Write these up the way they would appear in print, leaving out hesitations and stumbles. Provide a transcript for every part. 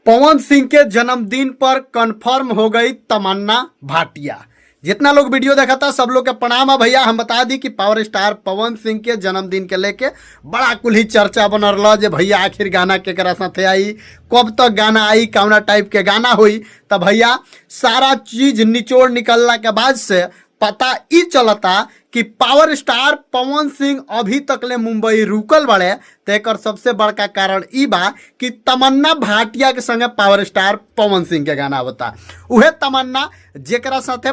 पवन सिंह के जन्मदिन पर कंफर्म हो गई तमन्ना भाटिया। जितना लोग वीडियो देखा था सब लोग के प्रणाम है भैया। हम बता दी कि पावर स्टार पवन सिंह के जन्मदिन के लेके बड़ा कुल ही चर्चा बनल रहा जे भैया आखिर गाना केकरा साथे आई, कब तक गाना आई, कौना टाइप के गाना हुई। तो भैया सारा चीज निचोड़ निकलला के बाद से पता ई चलता कि पावर स्टार पवन सिंह अभी तक ले मुंबई रुकल बड़े। तो एक सबसे बड़का कारण ई बा कि तमन्ना भाटिया के संगे पावर स्टार पवन सिंह के गाना होता। उहे तमन्ना जेकरा साथे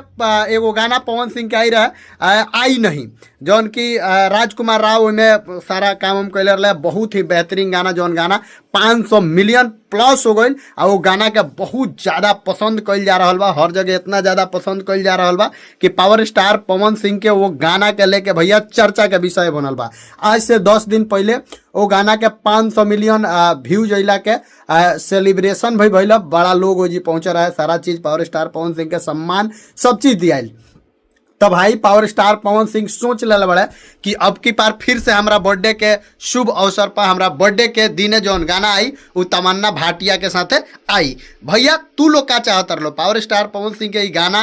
एगो गाना पवन सिंह के आई रहे आई नहीं, जौन कि राजकुमार राव ओहिमे सारा काम हम कैले रहे। बहुत ही बेहतरीन गाना, जौन गाना 500 मिलियन प्लस हो गई आ वो गाना के बहुत ज़्यादा पसंद कइल जा रहा बा। हर जगह इतना ज़्यादा पसंद कइल जा रहा बा कि पावर स्टार पवन सिंह के वो गाना के लेके भैया चर्चा के विषय बनल बा। आज से 10 दिन पहले वो गाना के 500 मिलियन व्यूज अला के सेलिब्रेशन भी भइल, बड़ा लोग जी पहुँच रहा है, सारा चीज़ पावर स्टार पवन सिंह के सम्मान सब चीज़ दियाल। तो भाई पावर स्टार पवन सिंह सोच ले बड़े कि अब की बार फिर से हमरा बर्थडे के शुभ अवसर पर हमरा बर्थडे के दिने जौन गाना आई वो तमन्ना भाटिया के साथे आई। भैया तू लोग का चाहत रहो पावर स्टार पवन सिंह के ई गाना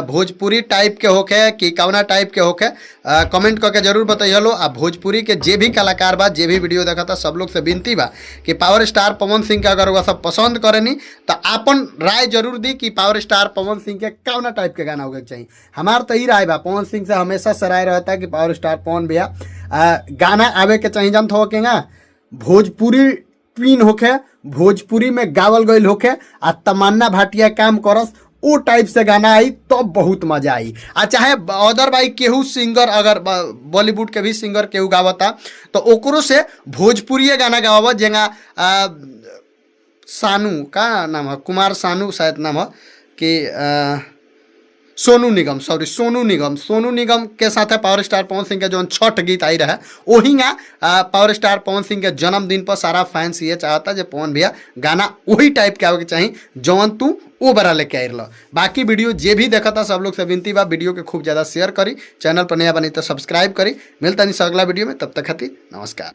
भोजपुरी टाइप के होखे कि कौना टाइप के होखे, कमेंट करके जरूर बताइए लो। आ भोजपुरी के जे भी कलाकार बा, जे भी वीडियो देखता, सब लोग से विनती बा कि पावर स्टार पवन सिंह के अगर वह सब पसंद करेनी तो आपन राय जरूर दी कि पावर स्टार पवन सिंह के कौना टाइप के गाना होके चाहिए। हमार तो ई राय बा, पवन सिंह से हमेशा सराय रहता है कि पावर स्टार पवन भैया गाना आवे के चाहिए। जानत हो के भोजपुरी ट्वीन होखे, भोजपुरी में गावल गईल होखे आ तमन्ना भाटिया काम करस, वो टाइप से गाना आई तब तो बहुत मजा आई। आ चाहे अदरवाइज केहू सिंगर अगर बॉलीवुड के भी सिंगर केहू गावता तो ओकरो से भोजपुरी गाना गावा, जेंगा सानू का नाम है, कुमार सानू शायद नाम है कि सोनू निगम, सॉरी सोनू निगम, सोनू निगम के साथ है पावर स्टार पवन सिंह के जो छठ गीत आई रहे वही पावर स्टार पवन सिंह के जन्मदिन पर सारा फैंस ये चाहता जे पवन भैया गाना वही टाइप के आवे के चाहिए जौन तू वो बड़ा लेके आई रहा। बाकी वीडियो जे भी देखता सब लोग से विनती बा वीडियो के खूब ज़्यादा शेयर करी, चैनल पर नया बनी तो सब्सक्राइब करी। मिलता नहीं अगला वीडियो में, तब तक खातिर नमस्कार।